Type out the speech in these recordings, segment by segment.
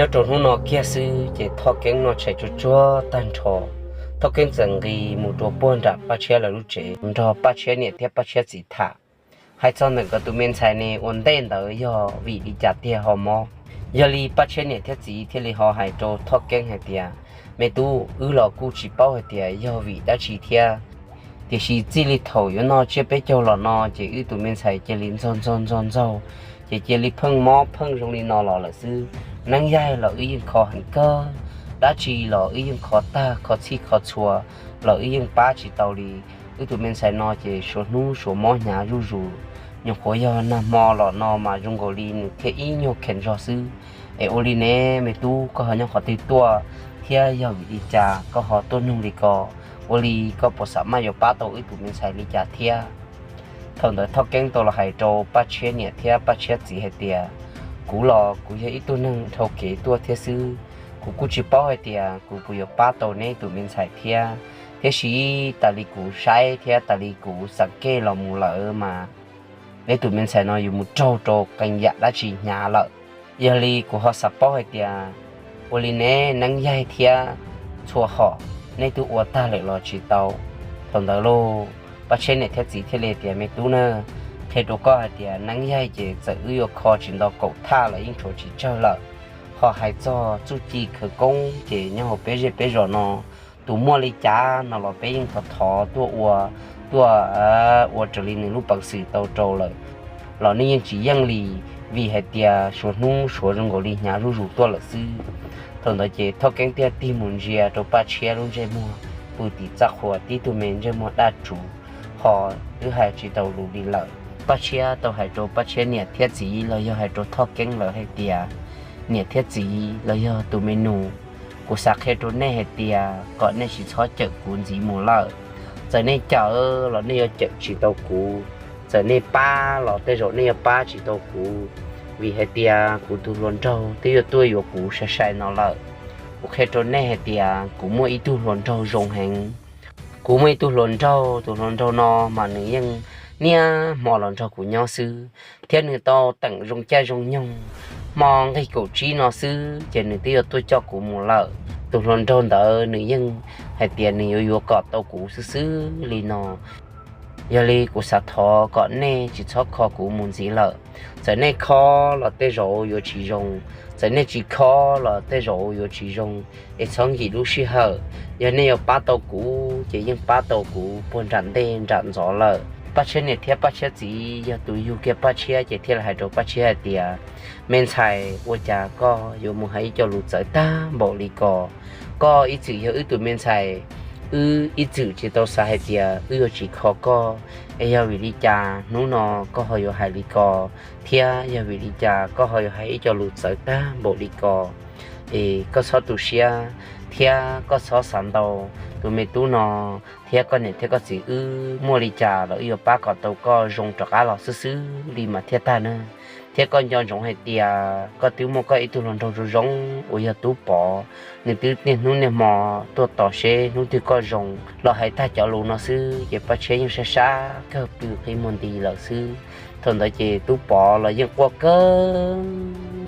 Nyob rau hnub no kiag xwb ces Thoj Keeb no tshais tsuag tsuag tag nrho, Thoj Keeb txawm nqis mus rau puag nram Paj Tshiab lawv lub tsev nrog Paj Tshiab niam thiab Paj Tshiab txiv tham. Hais txog ntawm nkawd tus me ntxhais ne ua ntej ntawd yog vim li cas tiag ho mob. Yog li Paj Tshiab niam thiab txiv thiaj li ho hais rau Thoj Keeb hais tias, me tub, wb los kuj tsis paub hais tias yog vim dab tsi thiab, tiam sis txij li thaum yuav noj tsiab peb caug los no ces wb tus me ntxhais cia li ntxaug ntxaug ntxaug ntxaug, ces cia li pheej mob pheej zoo li no los lawm xwb. Neeb yaig los wb yeej kho heev kawg, dab tsi los wb yeej kho tag, kho txhij kho txhua los wb yeej pab tsis tau li. Wb tus me ntxhais no ces suav hnub suav mob hnyav zuj zus, nyuam qhuav yog nag hmo los no mas zoo nkaus li nws thiaj ib nyuag khees zog xwb. Es ua li ne, me tub, koj ho nyob qhov twg tuaj thiab yog vim li cas koj ho tuaj nug li ko? Ua li koj puas xav maj yuav pab tau wb tus me ntxhais li cas thiab? Thaum ntawd Thoj Keeb tau los hais rau Paj Tshiab niam thiab Paj Tshiab txiv hais tias, kuv los kuv yog ib tug neeg dhau kev tuaj thiab xwb, kuv kuj tsis paub hais tias kuv puas yuav pab tau neb tus me ntxhais thiab. Tiam sis tas li kuv saib thiab tas li kuv xav kej los mus lawm mas neb tus me ntxhais no yuav mus raug rau qee yam dab tsi hnyav lawm. Yog li kuv ho xav paub hais tias ua li ne, neeb yaig thiab txhua hom neb twb ua tag lawm los tsis tau? Thaum ntawd lauj, Paj Tshiab niam thiab txiv thiaj li tias, me tub na, qhia rau koj hais tias neeb yaig ces txawm wb yuav kho tsis nto kaum thaj los yeej tshuav tsis tsawg lawm. Ho hais txog txuj ci khawv koob ces nyob hauv peb zej peb zos no, tus muaj li cas no los peb yeej thov thov tuaj ua, tuaj ua raws li nws lub peev xwm tau rau lawm, los nej yeej tsis yeej li, vim hais tias suav hnub suav zoo nkaus li hnyav zuj zus tuaj lawm xwb. Thaum ntawd ces Thoj Keeb thiaj tig mus ntsia rau Paj Tshiab lub ntsej muag pw tim txaj qhua tib tug me ntsej muag daj tsuv, ho twb hais tsis tau lus li lawm. Paj Tshiab tau hais rau Paj Tshiab niam thiab txiv los yog hais rau Thoj Keeb lawv hais tias, niam thiab txiv los yog tus me nus, kuv xav qhia rau nej hais tias kom nej tsis txhob cawm kuv ntxiv mus lawm. Txawm nej cawm los nej yuav cawm tsis tau kuv, txawm nej pab los tej zaum nej yuav pab tsis tau kuv, vim hais tias kuv tus hluas nraug twb yuav tuaj yuav kuv sai sai no lawm. Kuv qhia rau nej hais tias kuv muaj ib tug hluas nraug zoo heev. Kuv muaj ib tug hluas nraug, tus hluas nraug no mas nws yeej niaj hmo los nrog kuv nyob xwb, thiab nws tau teem zoo caij zoo nyoog. Hmo nqig kaum tsib no xwb ces nws twb yuav tuaj coj kuv mus lawm. Tus hluas nraug ntawd nws yeej hais tias nws yuav yuav kom tau kuv xwb xwb li no. Yog li kuv xav thov kom nej tsis txhob kho kuv mus ntxiv lawm. Txawm nej kho los tej zaum yuav tsis zoo, txawm nej tsis kho los tej zaum yuav tsis zoo, es txhob nkim lub sij hawm. Yog nej yuav pab tau kuv ces yeej pab tau kuv puag nram ntej nram ntxov lawm. Paj Tshiab niam thiab Paj Tshiab txiv yog tus yug kiag Paj Tshiab ces thiaj li hais rau Paj Tshiab hais tias, me ntxhais, ua cas koj yuav mus hais ib co lus txawv tag npaum li ko? Koj ib txwm yog wb tus me ntxhais, wb ib txwm tsis tau xav hais tias wb yuav tsis kho koj, es yog vim li cas hnub no koj ho yuav hais li ko, thiab yog vim li cas koj ho yuav hais ib co lus txawv tag npaum li ko? Es koj txhob tu siab thiab koj txhob xav ntau. Tus me tub no thiab koj niam thiab koj txiv wb muaj li cas los wb yuav pab kom tau koj zoo rov qab los xwb xwb li mas thiaj tag na. Thiab koj nco ntsoov hais tias koj twb muaj koj ib tug hluas nraug zoo zoo uas yog Tub Pov, nws twb niaj hnub niaj hmo tuaj tos seb hnub twg koj zoo los hais tag cov lus no xwb ces Paj Tshiab yeej sab sab kawg pw qi muag nti lawm xwb. Thaum ntawd ces Tub Pov los yeej quaj kawg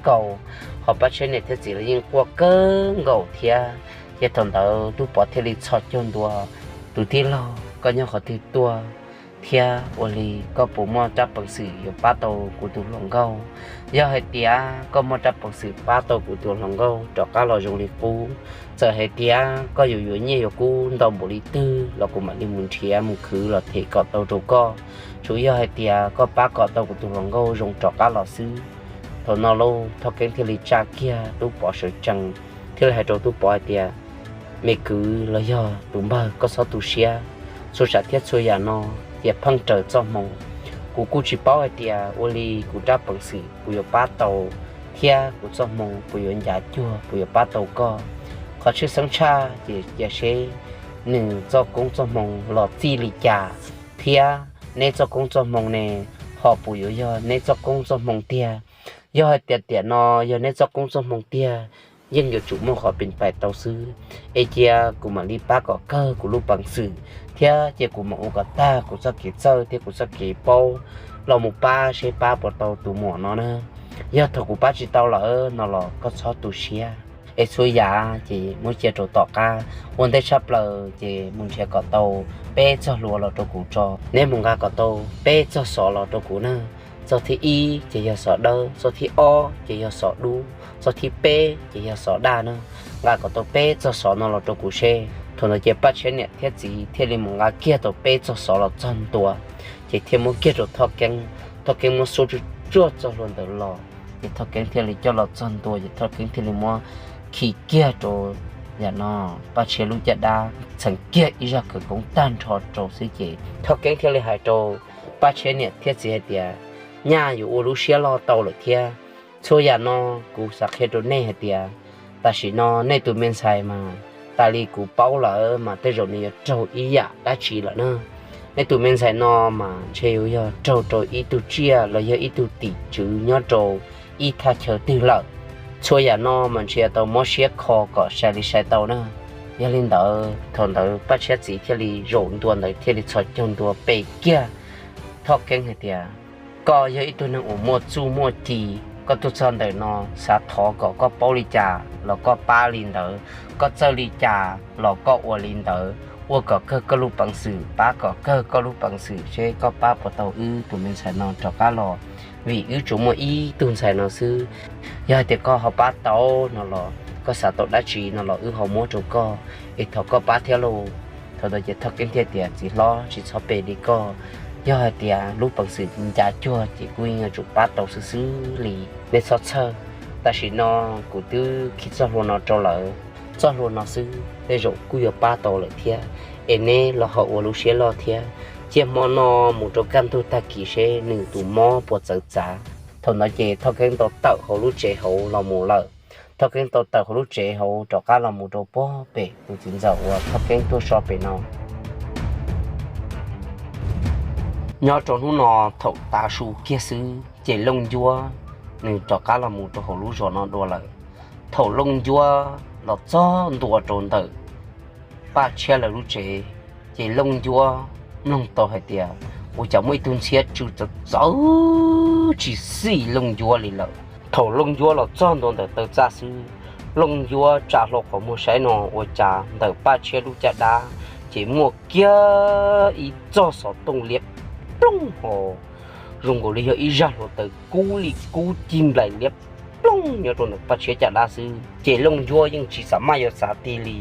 nkaus, ho Paj Tshiab niam thiab txiv los yeej quaj kawg nkaus thiab. Ces thaum ntawd Tub Pov thiaj li txhos caug ntua, tus tij laug, koj nyob qhov twg tuaj thiab ua li koj puas muaj rab peev xwm yuav pab tau kuv tus hluas nkauj? Yog hais tias koj muaj rab peev xwm pab tau kuv tus hluas nkauj rov qab los zoo li qub, txawm hais tias koj yuav yuav nyiaj yuav kub ntau npaum li twg los kuv mam li mus nrhiav mus khwv los them kom tau rau koj. Tsuas yog hais tias koj pab kom tau kuv tus hluas nkauj zoo rov qab los xwb. Thaum no lauj, Thoj Keeb thiaj li tsa kiag Tub Pov sawv tsees, thiaj li hais rau Tub Pov hais tias, me kwv los yog tus npawg, koj txhob tu siab. Txhua tsav thiab txhua yam no tias pheej raws txoj hmoo. Kuv kuj tsis paub hais tias ua li kuv rab peev xwm kuv yuav pab tau thiab kuv txoj hmoo kuv yuav ncav cuag kuv yuav pab tau koj. Qhov tshwj xeeb tshaj ces cia seb nws txoj koob txoj hmoo los txij li cas, thiab neb txoj koob txoj hmoo ne ho puas yuav yog neb txoj koob txoj hmoo tiag. Yog hais tias tiam no yog neb txoj koob txoj hmoo tiag, yeej yuav tsum muaj qhov pim pais tau xwb. Es cia kuv mam li pab kom kawg kuv lub peev xwm, thiab cia kuv mam ua kom tag kuv txoj kev txawj thiab kuv txoj kev paub los mus pab seb pab puas tau tus muam no na. Yog thaum kuv pab tsis tau lawm no los koj txhob tu siab, es txhua yam ces muab cia rau tom qab. Ua ntej tshaj plaws ces mus nrhiav kom tau peb txoj hlua los rau kuv tso. Neb mus nqa kom tau peb txoj xov los rau kuv na. Txoj thib ib ces yog xov dawb, txoj thib ob ces yog xov dub, txoj thib peb ces yog xov daj na. Nqa kom tau peb txoj xov no los rau kuv seb. Thaum ntawd ces Paj Tshiab niam thiab txiv thiaj li mus nqa kiag tau peb txoj xov los txog ntua, ces thiaj muab kiag rau Thoj Keeb. Thoj Keeb muab xuab tsuj tsuag txoj hlua ntawd los, ces Thoj Keeb thiaj li coj los txog ntua, ces Thoj Keeb thiaj li muab khi kiag rau yam no Paj Tshiab lub caj dab, txheem kiag ib zaj khawv koob tag nrho rau xwb, ces Thoj Keeb thiaj li hais rau Paj Tshiab niam thiab txiv hais tias, nyaj yuav ua lub siab loj tau lawm thiab. Txhua yam no kuv xav qhia rau nej hais tias, tam sim no nej tus me ntxhais mas tas li kuv paub lawm mas tej zaum nws yuav raug ib yam dab tsi lawm na. Nej tus me ntxhais no mas ntshe yuav yog raug rau ib tug tsiaj los yog ib tug tim tswv nyob rau ib thaj chaw twg lawm. Txhua yam no mas ntshe yuav tau mob siab kho kom sai li sai tau na. Yog li ntawd thaum ntawd Paj Tshiab txiv thiaj li zaum ntua ntawd thiaj li txhos caug ntua pe kiag Thoj Keeb hais tias, koj yog ib tug neeg uas muaj txuj muaj ci, koj tuaj txog ntawm no xav thov kom koj paub li cas los koj pab li ntawd, koj txawj li cas los koj ua li ntawd, ua kom kawg koj lub peev xwm, pab kom kawg koj lub peev xwm seb koj pab puas tau wb tus me ntxhais no rov qab los, vim wb tsuas muaj ib tug ntxhais no xwb. Yog hais tias koj ho pab tau no los koj xav tau dab tsi no los wb ho muab rau koj, es thov koj pab thiab lauj. Thaum ntawd ces Thoj Keeb thiaj tias, txiv hlob, tsis txhob pe li koj. Yog hais tias lub peev xwm ncav cuag ces kuv yeej yuav tsum pab tau xwb xwb li. Nej txhob txhawj, tam sim no kuv twb khi txoj hlua no rau lawm. Txoj hlua no xwb tej zaum kuj yuav pab tau lawm thiab. Es neb los ho ua lub siab loj thiab, cia hmo no mus rau kaj ntug tag kis seb nws tus mob puas txawv txav. Thaum ntawd ces Thoj Keeb tau tawm hauv lub tsev hauv los mus lawm. Thoj Keeb tau tawm hauv lub tsev hauv rov qab los mus rau puag pem tus txiv ntxawm uas Thoj Keeb tuaj so pem no. Nyob rau hnub no thaum tav su kiag xwb ces Looj Ncuab nws rov qab los mus rau hauv lub zos no dua lawm. Thaum Looj Ncuab los txog ntua rau ntawm Paj Tshiab lawv lub tsev, ces Looj Ncuab mloog tau hais tias ua cas muaj ib tug ntxhiab tsw txawv txawv tsis xij Looj Ncuab li lawm. Thaum Looj Ncuab los txog ntua ntawm taw txaj xwb, Looj Ncuab tsa hlo qhov muag saib no ua cas ntawm Paj Tshiab lub caj dab ces muaj kiag ib txoj xov tooj liab ploog ho zoo nkaus li yog ib zaj hluav taws kub li kub cig nplaim liab ploog nyob rau ntawm Paj Tshiab caj dab xwb. Ces Looj Ncuab yeej tsis xam maj yuav xav tig li.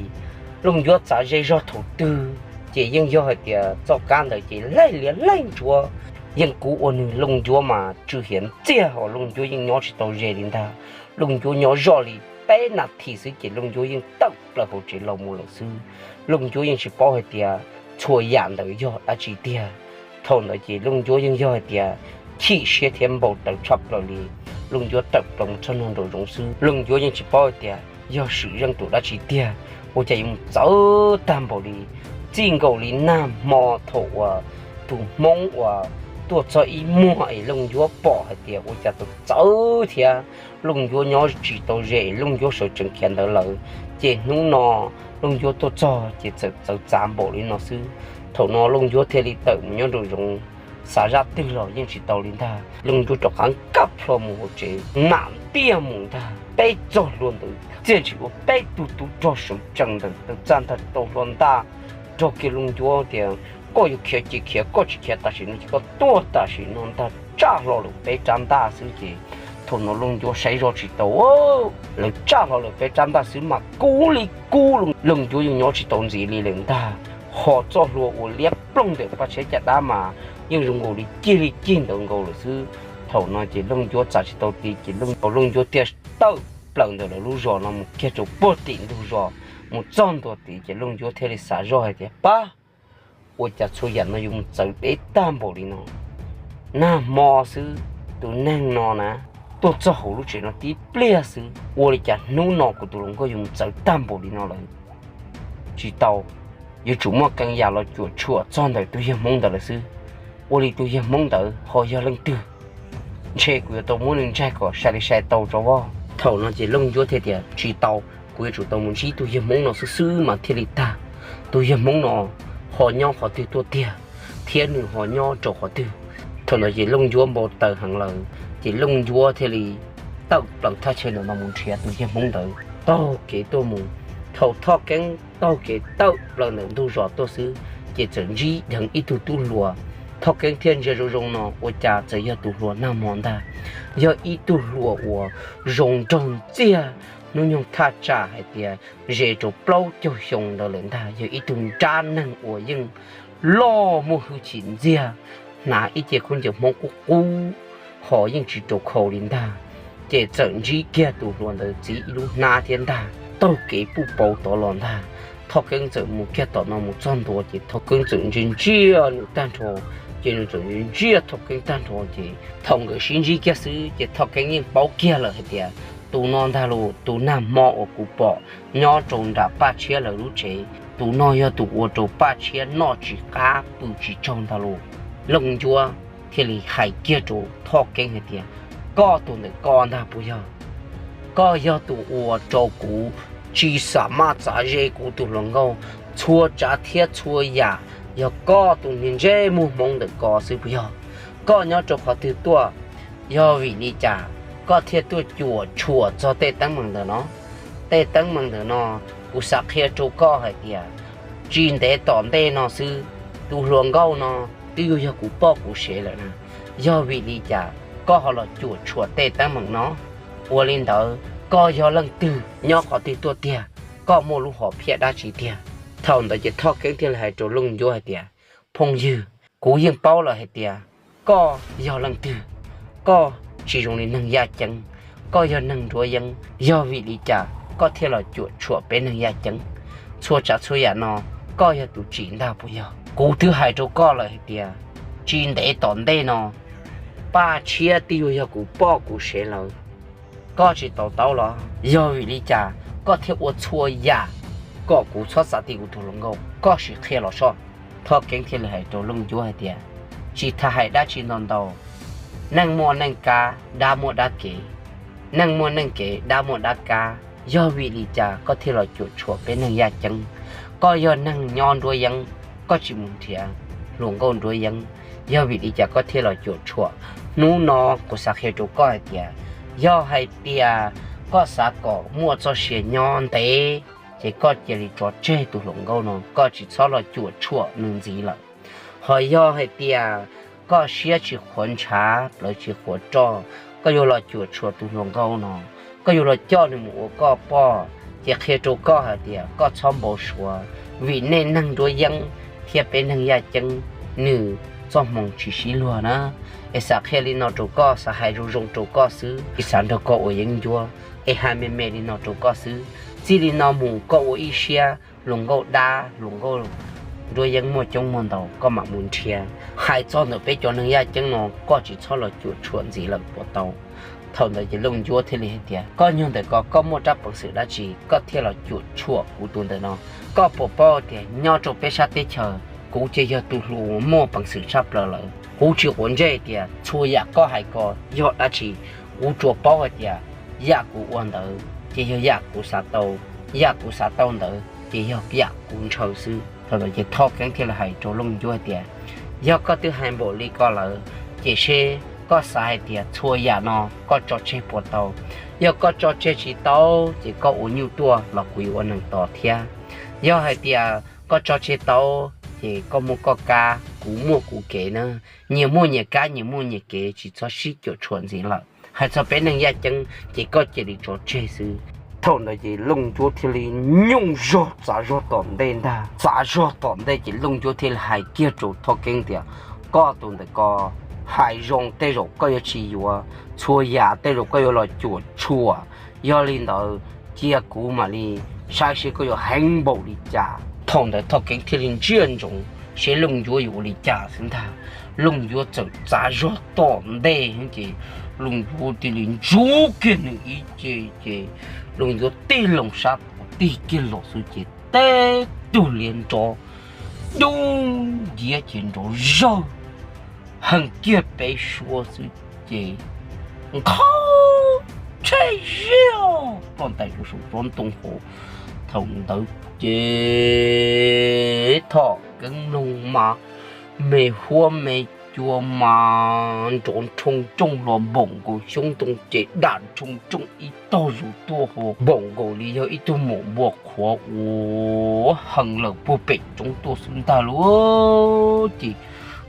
Looj Ncuab txav ze zog thaum twg ces yeej yog hais tias txoj kab ntawd ces laig liab laig ntsuab. Yeej kub ua nws Looj Ncuab mas tsw hiav ntxiag, ho Looj Ncuab yeej nyob tsis tau ze li ntag. Looj Ncuab nyob zoj li peb nas this xwb ces Looj Ncuab yeej tawm plaws hauv tsev los mus lawm xwb. Looj Ncuab yeej tsis paub hais tias txhua yam ntawd yog dab tsi tiag. Thaum ntawd ces Looj Ncuab yeej yog hais tias chim siab thiab npau taws tshaj plaws li. Looj Ncuab tawm plaws mus txog nraum zoov xwb, Looj Ncuab yeej tsis paub hais tias yog swm zeej tus dab tsi tiag, ua cas yuav mus txawv tag npaum li. Txij nkaus li nag hmo thaum uas tus Hmoob uas tuaj txog ib muag es Looj Ncuab pom hais tias ua cas txawv txawv thiab Looj Ncuab nyob tsis tau ze es Looj Ncuab sawv tsees khiav ntawd lawm, ces hnub no Looj Ncuab tuaj txog ces txawm txawv txav npaum li no xwb. Thaum no Looj Ncuab thiaj li tawm mus nyob nraum zoov, xav zaj twg los yeej tsis tau li ntag. Looj Ncuab rov qab nkag plho mus hauv tsev, nam ntiaj mus ntag. Peb txoj hlua ntawd txiaj ntsig ua peb tug tub rog sawv tsees ntawm taw txaj ntag rau hlo ntaj, nrog kiag Looj Ncuab tias, koj yuav khiav ces khiav, koj tsis khiav tam sim no ces koj tuag tam sim no ntag, tsaj hlo lawm peb rab ntaj xwb ces thaum no Looj Ncuab saib zoj tsis tau, lawv tsaj hlo lawm peb rab ntaj xwb mas kub li kub, Looj Ncuab yeej nyob tsis tau ntxiv li lawm ntag. Ho txoj hlua uas liab ploog ntawm Paj Tshiab caj dab mas yeej zoo nkaus li cig li cig ntawd nkaus lawm xwb. Thaum no ces Looj Ncuab txav tsis tau ti ces Looj Ncuab thiaj tawm plaws ntawm lawv lub zos no mus kiag rau puag tim ntug zos, mus txog ntua tid ces Looj Ncuab thiaj li xav zoj hais tias, pab, ua cas txhua yam no yuav mus txawv deb tag npaum li no. Nag hmo xwb, tus neeg no na, tuaj txog hauv lub tsev no tib pliag xwb, ua li cas hnub no kuv tus hluas nkauj yuav mus txawv tag npaum li no lawm. Tsis tau, yuav tsum muaj qee yam los cuam tshuam txog ntawm tus yawg Hmoob ntawd lawm xwb. Ua li tus yawg Hmoob ntawd ho yog leej twg? Ntshe kuv yuav tau muab nws ntsaig kom sai li sai tau tso voj. Thaum no ces Looj Ncuab thiaj tias, tsis tau, kuv yuav tsum tau mus ntsib tus yawg Hmoob no xwb xwb mas thiaj li tag. Tus yawg Hmoob no ho nyob qhov twg tuaj tiag, thiab nws ho nyob rau qhov twg? Thaum no ces Looj Ncuab npau taws heev lawm, Ces Looj Ncuab thiaj li tawm plaws thaj chaw ntawm no mus nrhiav tus yawg Hmoob ntawd taug kev tuaj mus. Thaum Thoj Keeb taug kev tawm plaws ntawm ntug zos tuaj xwb, ces txawm ntsib dheev ib tug tub hluas. Thoj Keeb thiaj ntsia zoo zoo no ua cas txawm yog tus hluas nag hmo ntag, yog ib tug hluas uas zoo nraug ntxiag, hnub nyoog thaj tsam hais tias ze rau plaub caug xyoo ntawd lawm ntag, yog ib tug nrab neeg uas yeej loj muaj hwj chim ntxiag, hnav ib ce khaub ncaws Hmoob qub qub, ho yeej tsis rau khau li ntag. Ces txawm ntsib kiag tus hluas ntawd txiv ib lub hnab thiab ntag, taug kev puj pauv tod los ntag. Thoj Keeb txawm mus kiag tom no mus txog ntua ces Thoj Keeb txawm ntsia ntsia nws tag nrho, ces nws txawm ntsia ntsia Thoj Keeb tag nrho ces thaum nkawd sib ntsib kiag xwb ces Thoj Keeb yeej paub kiag lawm hais tias tus no ntag los tus nag hmo uas kuv pom nyob rau nram Paj Tshiab lawv lub tsev, tus no yog tus ua rau Paj Tshiab noj tsis qab pw tsis tsaug ntag los. Looj Ncuab thiaj li hais kiag rau Thoj Keeb hais tias, koj tus ntawm ko ntag puas yog? Koj yog tus ua rau kuv tsis xam maj txav ze kuv tus hluas nkauj, txhua tsav thiab txhua yam yog koj tus niag ntsej muag Hmoob ntawm ko xwb puas yog? Koj nyob rau qhov twg tuaj? Yog vim li cas koj thiaj tuaj cuam tshuam txog tej teeb meem ntawm no? Tej teeb meem ntawm no kuv xav qhia rau koj hais tias tsis ntev tom ntej no xwb, tus hluas nkauj no twb yuav yog kuv poj kuv sev lawm na. Yog vim li cas koj ho los cuam tshuam tej teeb meem no? Ua li ntawd koj yog leej twg, nyob qhov twg tuaj tiag? Koj muaj lub hom phiaj dab tsi tiag? Thaum ntawd ces Thoj Keeb thiaj li hais rau Looj Ncuab hais tias, phooj ywg, kuv yeej paub lawm hais tias koj yog leej twg. Koj tsis zoo li neeg yaj ceeb, koj yog neeg nruab yeeb. Yog vim li cas koj thiaj los cuam tshuam peb neeg yaj ceeb? Txhua tsav txhua yam no koj yog tus tsim ntag puas yog? Kuv twb hais rau koj lawm hais tias tsis ntev tom ntej no Paj Tshiab twb yuav yog kuv poj kuv sev lawm. Koj tsis to taub los? Yog vim li cas koj thiaj ua txhua yam kom kuv txhob xav ti kuv tus hluas nkauj? Koj sim qhia los soj. Thoj Keeb thiaj li hais rau Looj Ncuab hais tias, tsis tas hais dab tsi ntau ntau, neej muaj neej kab, dab muaj dab kev, neej muaj neej kev, dab muaj dab kab. Yog vim li cas koj thiaj los cuam tshuam peb neeg yaj ceeb? Koj yog neeg nyob nruab yeeb, koj tsis mus nrhiav hluas nkauj nruab yeeb, yog vim li cas koj thiaj los cuam tshuam? Hnub no kuv xav qhia rau koj hais tias, yog hais tias koj xav kom muaj txoj sia nyob ntev, ces koj cia li tso tseg tus hluas nkauj no, koj tsis txhob los cuam tshuam nws ntxiv lawm. Ho yog hais tias koj siab tsis qhuav ntshav plawv tsis qhuav roj, koj yuav los cuam tshuam tus hluas nkauj no, koj yuav los coj nws mus ua koj poj, ces qhia rau koj hais tias koj txhob npau suav, vim nej neeg nruab yeeb thiab peb neeg yaj ceeb, nws txoj hmoo tsis sib luag na. Es xav qhia li no rau koj, xav hais zoo zoo rau koj xwb, tsis xav nrog koj ua yeeb ncuab, es hais me me li no rau koj xwb. Txij li no mus koj ua ib siab hluas nkauj dab hluas nkauj nruab yeeb muaj coob muaj ntau koj mam mus nrhiav. Hais txog ntawm peb cov neeg yaj ceeb no koj tsis txhob los cuam tshuam ntxiv lawm puas tau? Thaum ntawd ces Looj Ncuab thiaj li hais tias, koj nyuag ntawm ko koj muaj rab peev xwm dab tsi koj thiaj los cuam tshuam kuv tus ntawm no? Koj puas paub tias nyob rau peb sab teb chaws kuv ces yog tus hluas uas muaj peev xwm tshaj plaws lawm. Kuv tsis quav ntsej tias txhua yam koj hais ko yog dab tsi, kuv tsuas paub hais tias yam kuv ua ntawd ces yog yam kuv xav tau, yam kuv xav tau ntawd ces yog yam kuv ntshaw xwb. Thaum ntawd ces Thoj Keeb thiaj li hais rau Looj Ncuab hais tias, yog koj twb hais npaum li ko lawm, ces seb koj xav hais tias txhua yam no koj tso tseg puas tau? Yog koj tso tseg tsis tau, ces koj ua nyuj tuaj los kuv yuav ua neeg tos thiab. Yog hais tias koj tso tseg tau, ces koj muaj koj kab, kuv muaj kuv kev na. Nyias muaj nyias kab, nyias muaj nyias kev, tsis txhob sib cuam tshuam ntxiv lawm. Hais txog peb neeg yaj ceeb ces koj cia li tso tseg xwb. Thaum ntawd ces Looj Ncuab thiaj li nyooj zog txav zog tom ntej ntag. Txav zog tom ntej ces Looj Ncuab thiaj li hais kiag rau Thoj Keeb tias, koj tus ntawm ko hais zoo tej zaum koj yuav tsis yuav, txhua yam tej zaum koj yuav los cuam tshuam. Yog li ntawd cia kuv mam li saib seb koj yuav heev npaum li cas. Thaum ntawd Thoj Keeb thiaj li ntsia ntsoov seb Looj Ncuab yuav ua li cas xwb ntag. Looj Ncuab txawm txav zog tom ntej ces Looj Ncuab thiaj li ntsuj kiag nws ib ce ces Looj Ncuab tig loo sab tom tig kiag los xwb ces teb tug liab nrov dub nciab ces nrov zawg heev kiag peb suab xwb ces nqhov tsheb ziag ploj ntais rau saum tsob ntoo hauv. Thaum ntawd ces Thoj Keeb mloog mas me huab me cua mas nrov nroo rooj los npaum nkaus xyoob ntoo ces dam nroo rooj ib tog zus tuaj ho npaum nkaus li yog ib tug maum npua qhuav uas heev lawm puag pem roob tuaj xwb ntag lauj.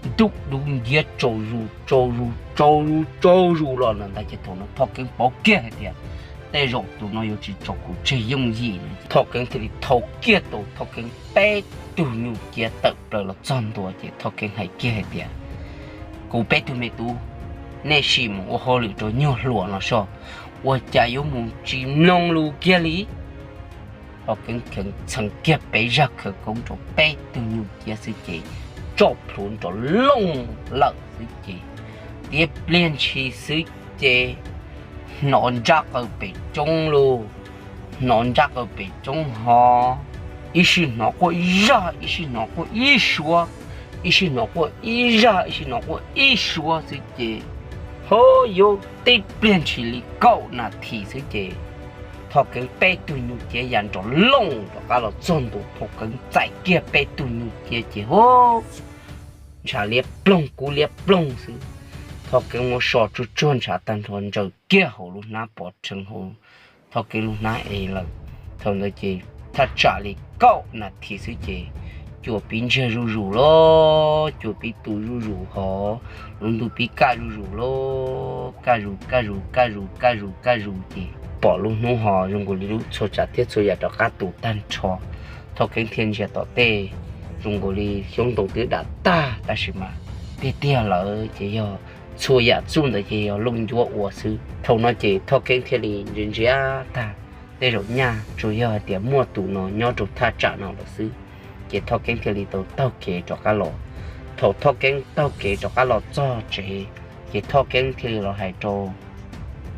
Ces ntuj dub nciab tsaus zus tsaus zus tsaus zus tsaus zus los ntawd ntag ces thaum no Thoj Keeb paub kiag hais tias tej zaum tus no yuav tsis tso kuv tseg yooj yim no. Thoj Keeb thiaj li thau kiag tau Thoj Keeb peb tug nyuj ciab tawm plaws los txog ntua ces Thoj Keeb hais kiag hais tias, kuv peb tug me tub, nej sim mus ua hauj lwm rau nyuag hluas no soj, ua cas yuav mus tsis mloog lus kiag li. Thoj Keeb kheev txheev kiag peb zaj khawv koob rau peb tug nyuj ciab xwb ces tso plhuav nrov looj lawm xwb ces tiab pliag ntshis xwb ces hnov ntsaj qaws pem roob lauj. Hnov ntsaj qaws pem roob ho ib sij hnov quaj ib zaj, ib sij hnov quaj ib suab, ib sij hnov quaj ib zaj, ib sij hnov quaj ib suab xwb ces ho yuav tib pliag ntshis li kaum nas this xwb ces Thoj Keeb peb tug nyuj ciab ya nrov looj rov qab los txog ntua, Thoj Keeb txais kiag peb tug nyuj ciab ces ho ntshav liab ploog kub liab ploog xwb. Thoj Keeb muab so tsuag tsuag ntshav tag nrho ntsaws kiag hauv lub hnab pov rhees hauv Thoj Keeb lub hnab ev lawm. Thaum ntawd ces thaj tsam li kaum nas this xwb ces cua pib ntsiag zuj zus los cua pib tu zuj zus ho lub ntuj pib kaj zuj zus los kaj zus kaj zus kaj zus kaj zus kaj zus ces pom lub hnub ho zoo nkaus li lub txhua tsav thiab txhua yam rov qab tu tag nrho. Thoj Keeb thiaj ntsia tom tej zoo nkaus li xyoob ntoo twb dam tag tab sis mas tiag tiag lawm ces yog txhua yam txuj ntawd ces yog looj ncuab ua xwb. Thaum no ces Thoj Keeb thiaj li ntsia ntsia tag, tej zaum nyaj tsuas yog hais tias muaj tus no nyob rau thaj tsam no lawm xwb. Ces Thoj Keeb thiaj li tau taug kev rov qab los. Thaum Thoj Keeb taug kev rov qab los txog tsev, ces Thoj Keeb thiaj li los hais rau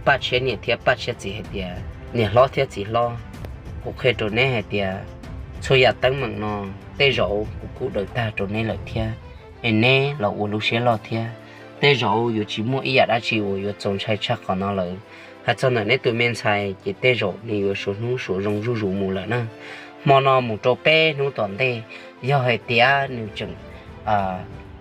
Paj Tshiab niam thiab Paj Tshiab txiv hais tias, niam hlob thiab txiv hlob, kuv qhia rau neb hais tias txhua yam teeb meem no tej zaum kuv kuj daws tag rau neb lawm thiab, es neb los ua lub siab loj thiab. Tej zaum yuav tsis muaj ib yam dab tsi uas yuav txaus ntshai tshaj qhov no lawm. Hais txog ntawm neb tus me ntxhais ces tej zaum nws yuav suav hnub suav zoo zuj zus mus lawm na. Hmo no mus rau peb hnub tom ntej, yog hais tias nws tseem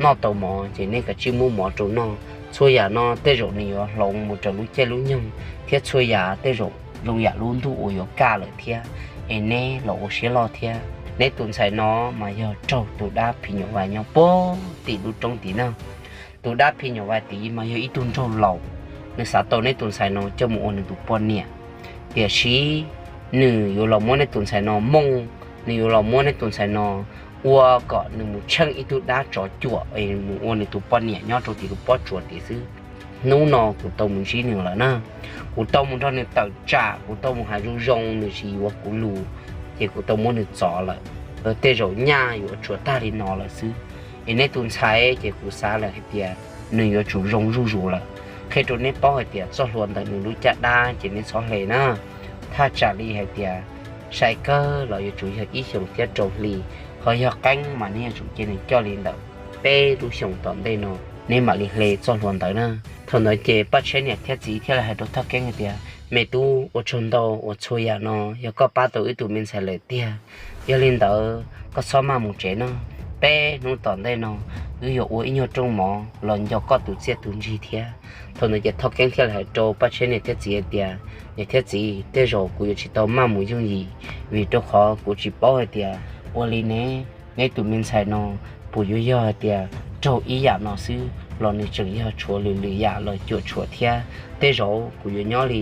noj tau mov ces nej kav tsij muab mov rau noj. Txhua yam no tej zaum nws yuav hloov mus raws lub caij lub nyoog thiab txhua yam tej zaum zoo yam lub ntuj uas yuav kaj lawm thiab, es neb los ua siab loj thiab. Neb tus ntxhais no mas yog raug tus dab phim nyuj vais nyob puag tim lub roob tim na. Tus dab phim nyuj vais tid mas yog ib tug nraug laus, nws xav tau neb tus ntxhais no coj mus ua nws tus poj niam. Tiam sis nws yuav los muab neb tus ntxhais no mooj, nws yuav los muab neb tus ntxhais no ua kom nws mus tsheej ib tug dab tsov cuam es mus ua nws tus poj niam nyob rau tim lub pob tsuas tid xwb. Hnub no kuv tau mus ntsib nws lawm na, kuv tau mus nrog nws tawm tsam, kuv tau mus hais zoo zoo nws tsis yuav kuv lus, ces kuv tau muab nws txov lawm. Tej zaum nyaj yuav tshuav tag li no lawm xwb. Es neb tus ntxhais ces kuv xav lawm hais tias nws yuav tsum zoo zuj zus lawm. Qhia rau neb paub hais tias txoj hlua ntawm nws lub caj dab ces neb txhob hle na. Thaj tsam li hais tias sai kawg los yuav tsum yog ib xyoos thiab rau hli, ho yog qeeb mas neb yuav tsum cia nws coj li ntawm peb lub xyoos tom ntej no neb mam li hle txoj hlua ntawd na. Thaum ntawd ces Paj Tshiab niam thiab txiv thiaj li hais rau Thoj Keeb hais tias, me tub, ua tsaug ntau uas txhua yam no yog koj pab tau wb tus me ntxhais lawm tiag. Yog li ntawd koj txhob maj mus tsev no, peb hnub tom ntej no wb yuav ua ib nyuag rooj mov los nco koj tus txiaj tus ntsig thiab. Thaum ntawd ces Thoj Keeb thiaj li hais rau Paj Tshiab niam thiab txiv hais tias, niam thiab txiv, tej zaum kuv yuav tsis tau maj mus yooj yim, vim rau qhov kuv tsis paub hais tias ua li ne, neb tus me ntxhais no puas yuav yog hais tias raug ib yam no xwb los nws tseem yog tshuav lwm lwm yam los cuam tshuam thiab. Tej zaum kuv yuav nyob li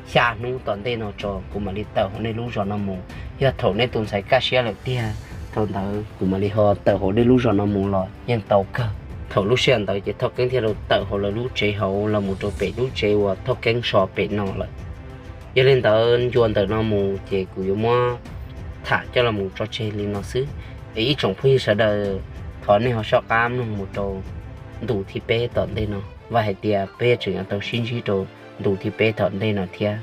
xya hnub tom ntej no tso kuv mam li tawm hauv nej lub zos no mus. Yog thaum neb tus ntxhais kaj siab lawm tiag, thaum ntawd kuv mam li ho tawm hauv nej lub zos no mus los yeej tau kawg. Thaum lub sij hawm ntawd ces Thoj Keeb thiaj li tawm hauv lawv lub tsev hauv los mus rau pem lub tsev uas Thoj Keeb so pem no lawm. Yog li ntawd ncua ntawm no mus ces kuv yuav muab tham coj los mus tso tseg li no xwb. Es ib tsoom phooj ywg sawv daws, thov nej ho soj qab mloog mus rau ntu thib peb tom ntej no, vam hais tias peb yuav tseem yuav tau sib ntsib rau ntu thib peb tom ntej no thiab.